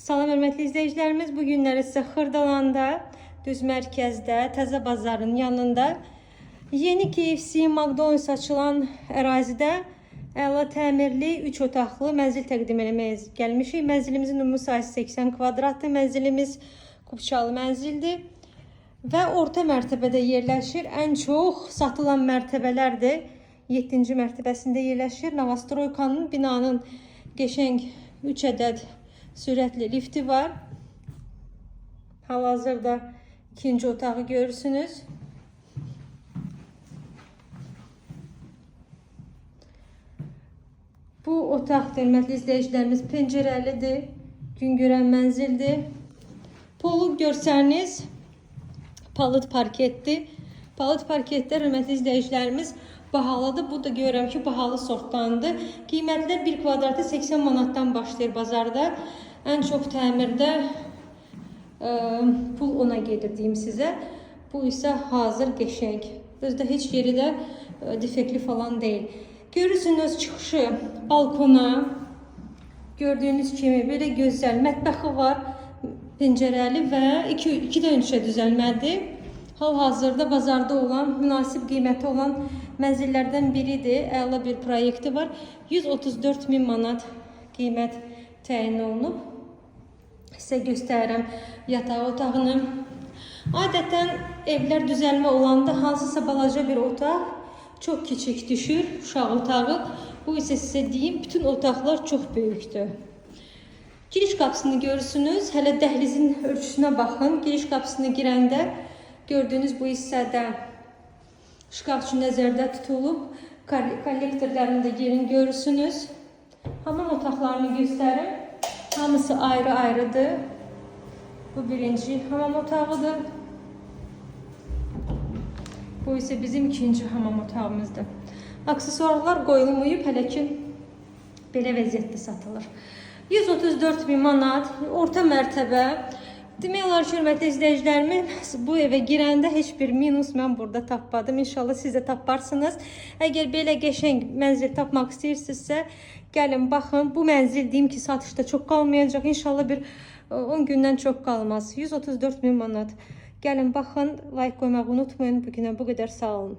Salam hörmətli izləyicilərimiz, bu günləri sizə Xırdalanda, düz mərkəzdə, Təzə Bazarın yanında yeni KFC, McDonald's açılan ərazidə əla təmirli 3 otaqlı mənzil təqdim eləməyə gəlmişik. Mənzilimizin ümumi sahəsi 80 kvadratdır. Mənzilimiz kupçalı mənzildir və orta mərtəbədə yerləşir. Ən çox satılan mərtəbələrdir. 7-ci mərtəbəsində yerləşir. Novostroykanın binanın qəşəng 3 ədəd sürətli lifti var. Hal-hazırda ikinci otağı görürsünüz. Bu otaq, hörmətli izləyicilərimiz, pəncərəlidir. Gün görən mənzildir. Polu görsəniz palıd parketdir. Palıd parketlər, hörmətli izləyicilərimiz, bahalıdır. Bu da görürəm ki, bahalı sortdandır. Qiymətlər 1 kvadratı 80 manatdan başlayır bazarda. Ən çox təmirdə pul ona gedir deyim sizə. Bu isə hazır qəşəng. Özdə heç yeri də defektli falan deyil. Görürsünüz çıxışı balkona. Gördüyünüz kimi belə gözəl mətbəxi var. Pəncərəli və 2-dən 3-ə düzəlmədir. Hal-hazırda bazarda olan, münasib qiyməti olan mənzillərdən biridir. Əla bir proyekti var. 134 min manat qiymət təyin olunub. Sizə göstərirəm yataq otağını. Adətən evlər düzəlmə olanda hansısa balaca bir otaq çox kiçik düşür, uşaq otağı. Bu isə sizə deyim, bütün otaqlar çox böyükdür. Giriş qapısını görürsünüz. Hələ dəhlizin ölçüsünə baxın. Giriş qapısını girəndə gördüyünüz bu hissədə şkaf üçün nəzərdə tutulub. Kollektorların da yerini görürsünüz. Hamam otaqlarını göstərim. Hamısı ayrı-ayrıdır. Bu birinci hamam otağıdır. Bu isə bizim ikinci hamam otağımızdır. Aksesuarlar qoyulmayıb, hələ ki belə vəziyyətdə satılır. 134 min manat, orta mərtəbə. Demək olar ki, hörmətli izləyicilərimiz, bu evə girəndə heç bir minus mən burada tapmadım. İnşallah siz də taparsınız. Əgər belə qəşəng mənzil tapmaq istəyirsinizsə, gəlin baxın. Bu mənzil deyim ki, satışda çox qalmayacaq. İnşallah bir 10 gündən çox qalmaz. 134 min manat. Gəlin baxın, like qoymağı unutmayın. Bugünə bu qədər, sağ olun.